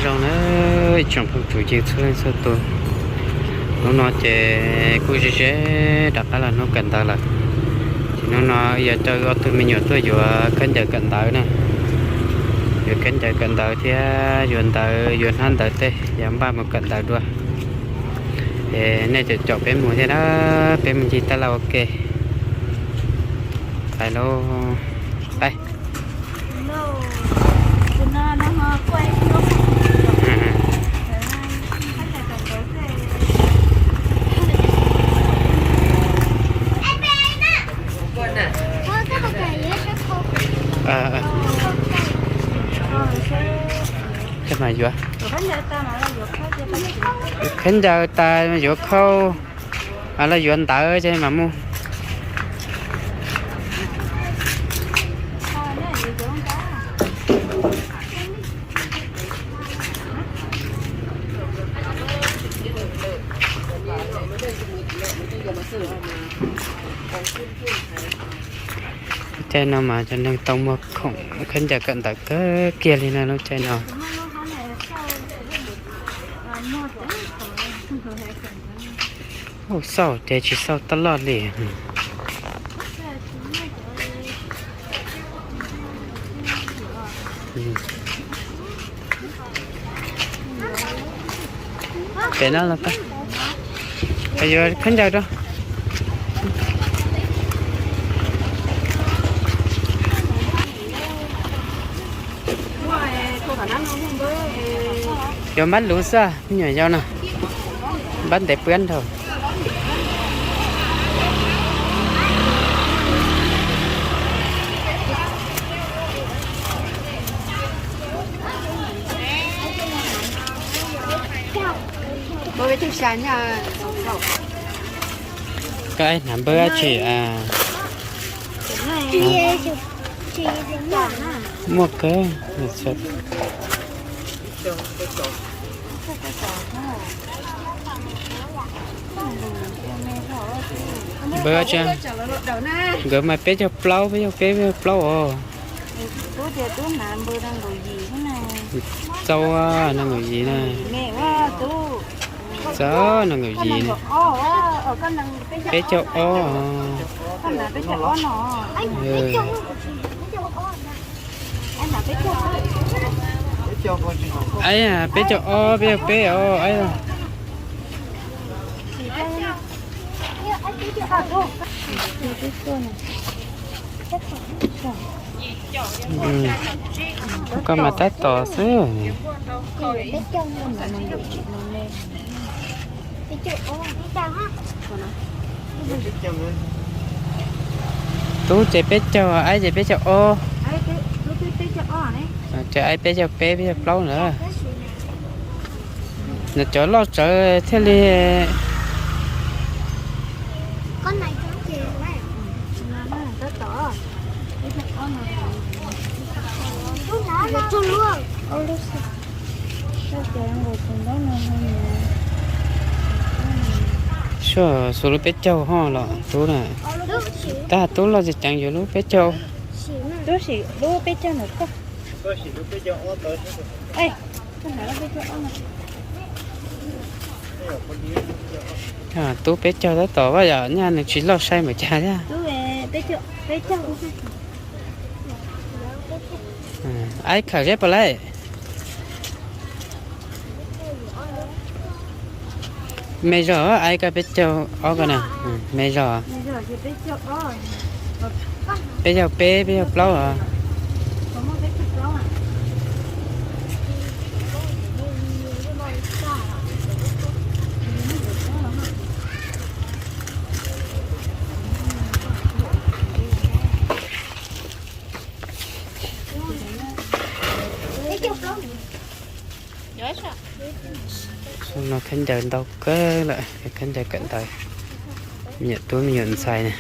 Zoo na, ib tsoom phooj ywg txhua leej txhua tus, hnub no ces kuj ze ze rov qab los hnub kawm ntawv lawm. Ces hnub no yog coj ob tug me nyuam tuaj yuav khaub ncaws kawm ntawv na, yuav khaub ncaws kawm ntawv thiab yuav ntawv, yuav hnab ntawv tej yuav npaj mus kawm ntawv dua. Es nej caum caum peb mus thiab na, peb mus ncig taj laj ua ke. Pais lauj, pais. Khaub ncaws tas yuav khau, los yuav ntawv ces mam mus. Caij no mas cov neeg tau muag khoom khaub ncaws kawm ntawv kawg kiag li no lub caij no. Ua xauj ces tsis xauj taj loj li. Pem no los tau, yuav khaub ncaws rau. Yuav npab luv xwb, me nyuam yaus no, npab ntev pwab dhau. Koj hnav npawb dab tsi? Muaj kawg. Npawb dab tsi? Nkawd mas peb caug plaub, peb caug peb, peb caug plaub os. Txaus, nees nkaum yim na. Txaus, nees nkaum yim na. Peb caug ob. Aib, peb caug ob, peb caug peb os. Koj mas tab tom xwb. Tub ces peb caug, aib ces peb caug ob. Ces aib peb caug peb, peb caug plaub ntawd. Nws cov loj tsawv thiaj li. Xyov xu lub peb caug ho los tub na. Tab tub loj ceev ceev yuav lub peb caug. Tub sim lub peb caug ntawm koj. Tub peb caug tab tom vaj yom, nyaj nws tsis loj sai npaum cas thiab. Aib khawm zeb puas laij? Me zog, aib koj peb caug ob koj na. Me zog. Peb caug peb, peb caug plaub os. Xyoo no khaub ncaws ntau kawg lawm, khaub ncaws kawm ntawv, me nyuam tub me nyuam ntxhais na.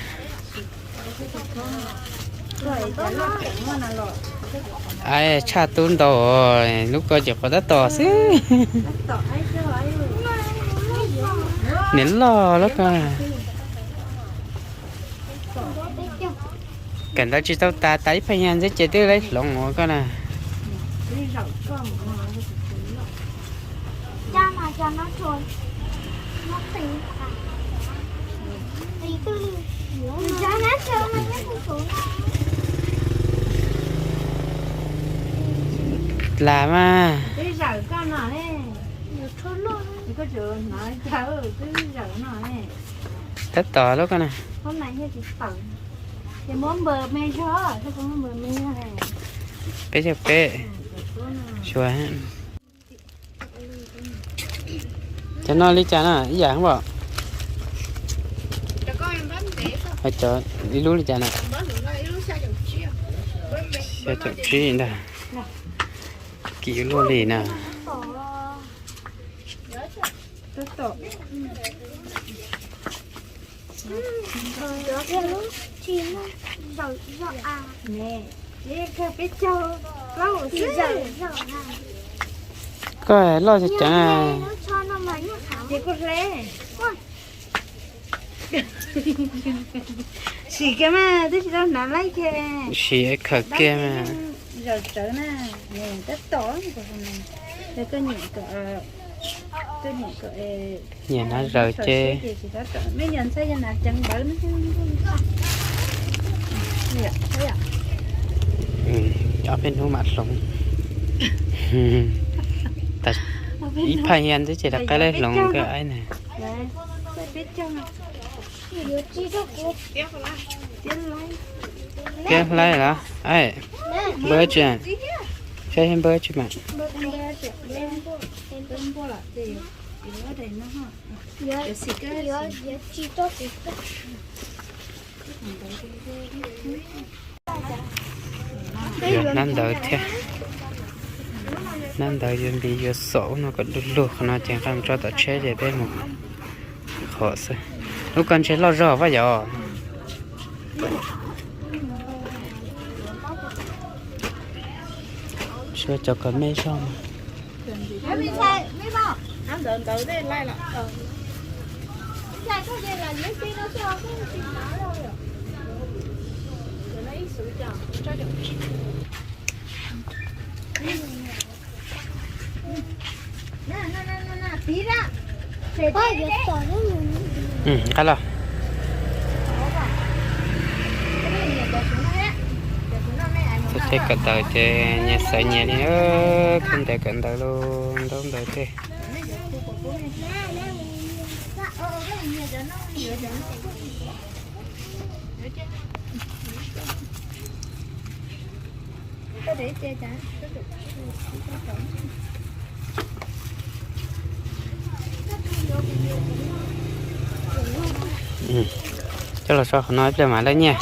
Aib tshaj tub ntau, lub ko ces qhov tab tom xwb. Niam loj lub ko. Kawm ntawv tsis tau tas, tas ib phav nyag ntxiv ces twb laib hloov ua koj na. Las mas. Twb zawm koj no ne. Koj tseem hnov cas twb zawm no ne. Tab tom lub koj na. Ces muab npawg me zog, muab npawg me zog. Peb caug peb. Xyuas. Cov no li cas na, ib yam pom. Cov ib lub li cas na. Xya caum tsib ntag. Kim luaj li na. Koj loj cov cov. Sim kiag mas twb tsis tau hnav laib kiag. Sim khawm kiag mas. Zaws tsawv na, tab tom, koj nyiam kom, koj nyiam kom, nyiam hnav zaws ces. Me nyuam ntxhais yog hnav ceev ntawd ne. Ob peb hnub mam hloov. Ib phaj yam twb tsis rov qab lawv hloov koj aib na. Tiab hlaib los? Npawb tsi? Saib npawb tsi mas. Yuav hnab ntawd thiab. Hnab ntawd yuav npiv yuav xom ub no kom du lug, qhov no ces nqa mus tso tom tsheb ces peb mus qhov xwb. Lub ko ntshe loj zog vaj yom. Sua cov kom me zog mas. Nqa los. Tej kawm ntawv ces nyias xaiv nyias li, khaub ncaws kawm ntawv los ntaub ntawv tej. Coj los so qhov no ib pliag mam lawv nyiaj.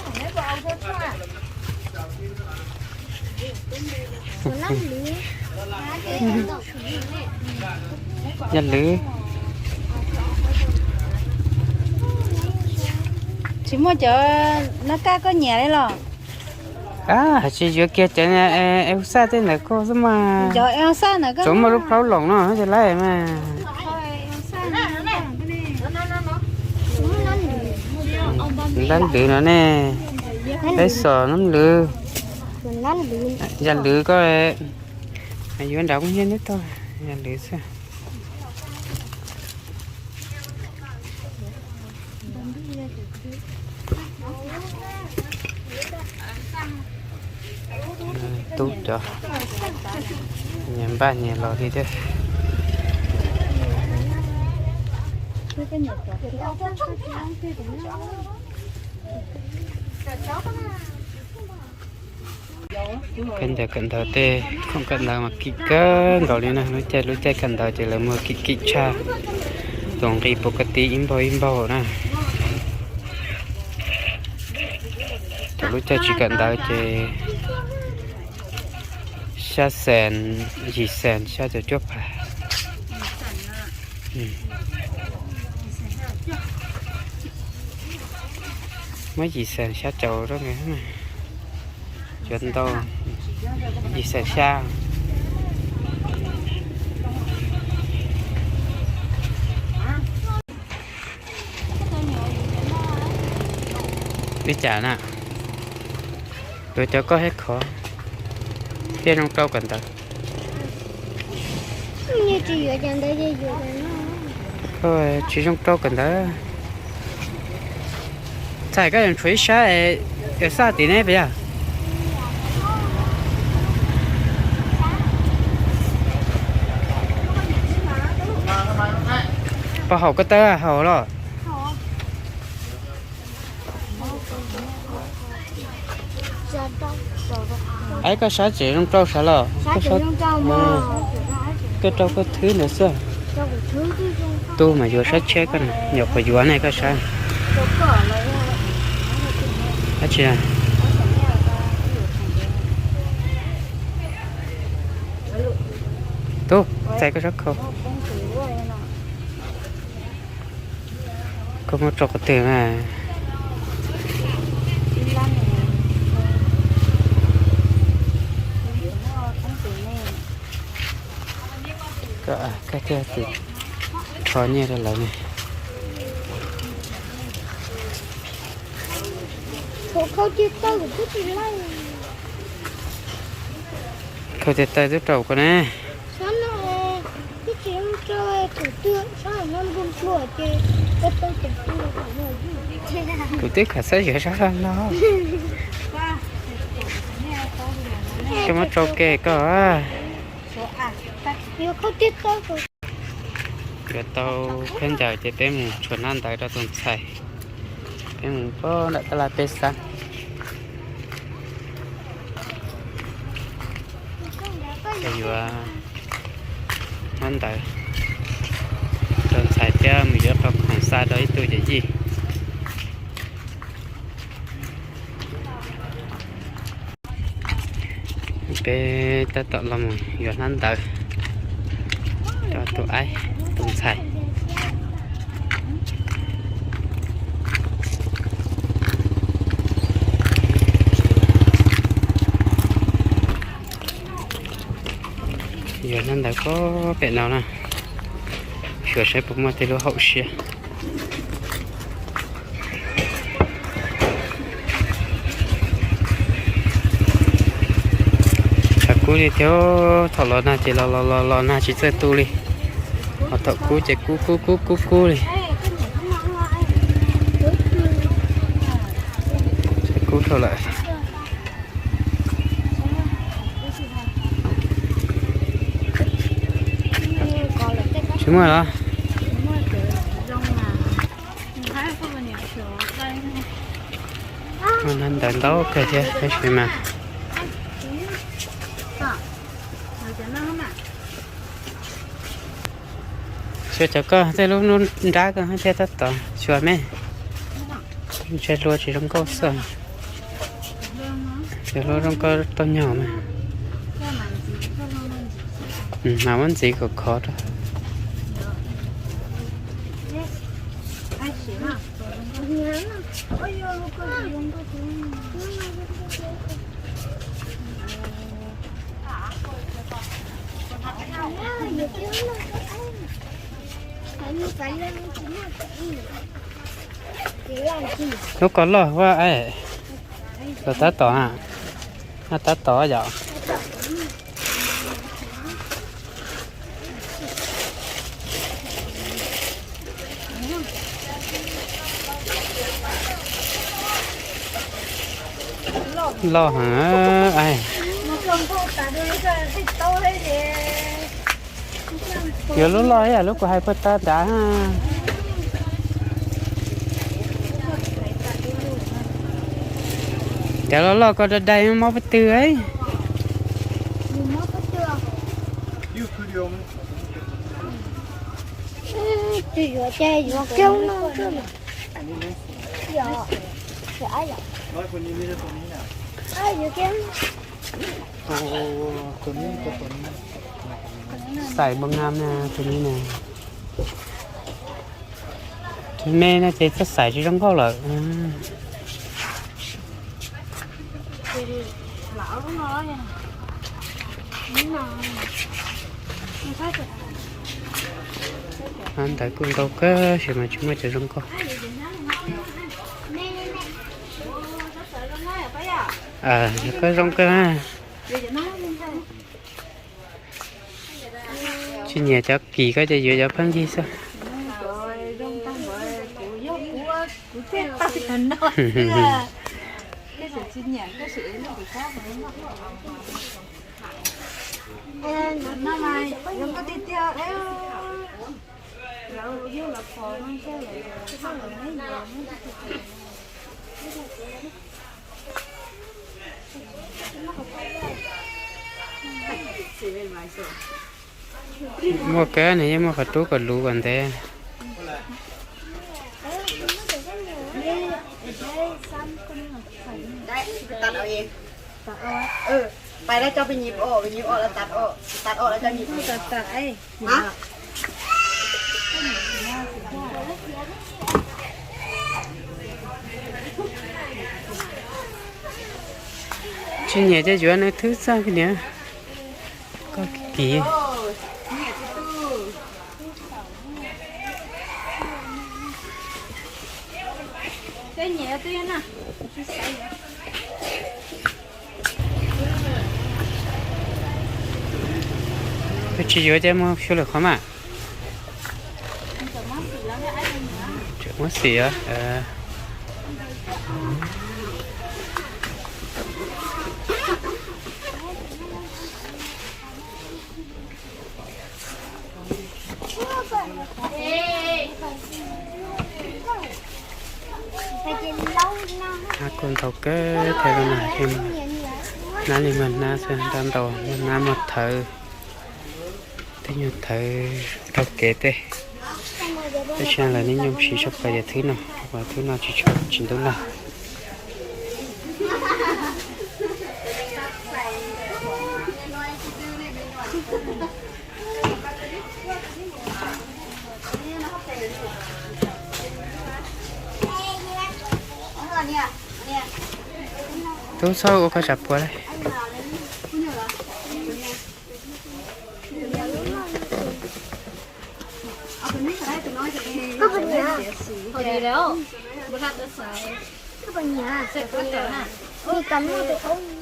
Yog lwv. Tsis muaj cov nab kaj koj nyiam li los? Hais tsis yuav kiag cov e hu xaj tej ntawd koj xwb mas. Tsuas muaj lub plaub loos no ces laib mas. Nab lwv no ne. Peb xos nab lwv. Yog lwv koj yuav nram kub hnyiab neb tog, yog lwv xwb. Tub cov nyias npaj nyias los li thiab. Khaub ncaws kawm ntawv tej khoom kawm ntawv mas kim kawg nkaus li na, lub caij lub caij kawm ntawv ces lawv muag kim kim tshaj tus nqi pus kab tib ib npaug ib npaug na. Thaum lub caij tsis kawm ntawv ces xya xees, yim xees xya caum cuaj phav. Muab yim xees xya caum rau nws, yuav ntau, yim xees xya. Li cas na? Yuav cov koj thiab khov, thiaj zoo rau kawm ntawv. Tsis yuav cov ntawd, yuav cov no. Tsis zoo rau kawm ntawv. Txhais koj yuav tshuav ib sab es xaj tim ne puas yog? Puas haum koj taw, haum los? Aib, koj sab tseem zoo rau sav los? Koj rau koj thwb ntawd xwb. Tub mas yuav sab tshiab koj na, nyuam qhuav yuav ne koj sab. Dab tsi? Tub, txais koj sab khau. Koj muab rau qhov twg na? Koj thiaj tsis kho nyiaj rau lawv ne. Khaws tias taw twb rau koj ne. Kuv twb khav xab yuav sab loj loj. Koj muab rau ke koj. Yuav tau khaub ncaws ces peb mus tshuav hnab ntawv rau tus ntxhais. Peb mus pog nram tab laj peb xab. Yuav hnab ntawv rau ntxhais thiab mus yuav qhov khoom xa rau ib tug yawm yij. Peb tab tom los mus yuav hnab ntawv rau tus aib, tus ntxhais. Yuav hnab ntawv pem no na, xyuas saib puas muaj tej lub haum siab. Tshav kub li thiab, thaum los nag ces los los los los nag tsis txawj tu li, ho thaum kub ces kub kub kub kub kub li. Tshav kub dhau lawm. Tsis muaj los? Ntawv ntau kawg thiab tab sis mas xyuas cov koj tej lub nrab koj thiaj tab tom xyuas me. Ntshe hlua tsis zoo nkauj xwb. Cov hlua zoo nkauj tau nyog mas. Mas muab ntxiv khov khov rau. Lub ko loj ua es, los tab tom a, tab tom yom. Loj heev. Yuav lub loj ib yam lub kuv hais puag ta nrad. Cov loj loj ko dai dai mob pob tw. Xais npoo ngam na tus me na. Tus me no ces txoj xais tsis zoo nkauj lawm. Ntawd kuj ntau kawg sis mas tsis muaj cov zoo nkauj. Koj zoo kawg. Tsis nyiam cov kim, koj ces yuav cov pheej yig xwb. Muaj kab nws yeej muaj qhov rub kom luv kom ntev. Tsis nyiam ces yuav nws thwb txaj niam. Koj kim. Koj tsis yuav ces mus xyuas lwm qhov mas. Muab xim. Kuj ntau kawg thiab, hnab li mas hnab xwb, ntau ntau hnab muag thawv, tej nyuag thawv raug kev tej. Tab sis lawv niaj nyuag siv tshaj plaws yam thwb no, thwb no tsis ntub nag. Tub txhob ua koj tsam puas lawm.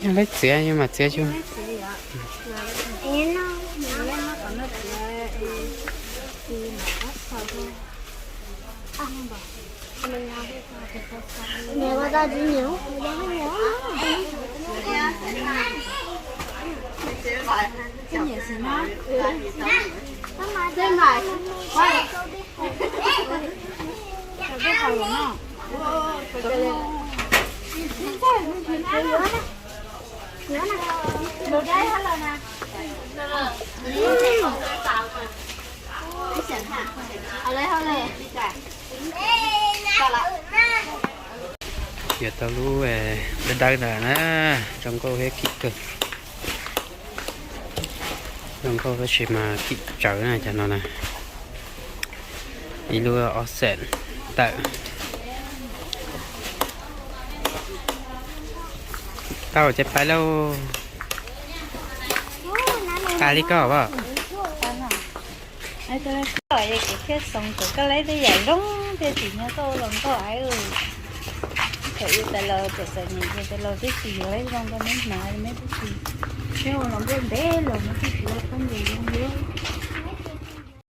Yog leb txiav yus mam txiav tsuj. Yuav tau lub dawb dawb ntawd na, zoo nkauj thiab kim kawg. Zoo nkauj tab sis mas kim tsawv na cov no na. Ib lub ob xees tawm. Tau ces pais lauj. Tas li koj as. Kuv thiaj xoo kom koj leb tej yam zoo thiaj tsim nyog koj ua hluas nkauj aiv. Thaum yus tas laus txawm txom nyem ces tas laus twb tsis yuav zoo rau neb hnav, neb twb tsis, neb ua hluas nkauj ntev los neb twb tsis ua khaub ncaws zoo li.